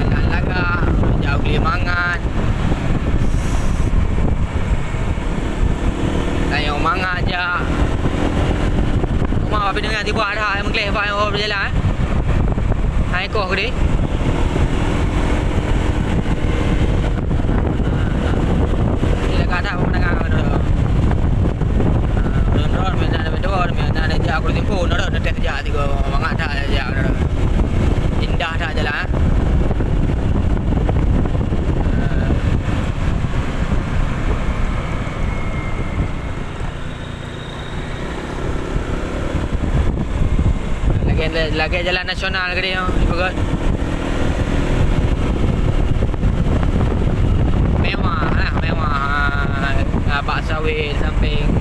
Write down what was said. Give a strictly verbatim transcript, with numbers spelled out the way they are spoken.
Anak lagak, jauh keu mangat. Tanyoe mangat jak. Uma, tapi deungon tiba ada yang mengkleh, Pak, yang bawa berjalan, eh. Hai, koh gede. Ini dekat tak pemandangan tu. Ah, drone, drone, main ada dua, main ada jak aku tempo, drone, drone, tes jak tiga, mangat tak jak, drone. Indah tak jalan, eh. Ah. Lagèe, lagèe jalan nasional geude nyoe, dipeugöt. Mewah lah, mewah. Ah, bak sawét sampéng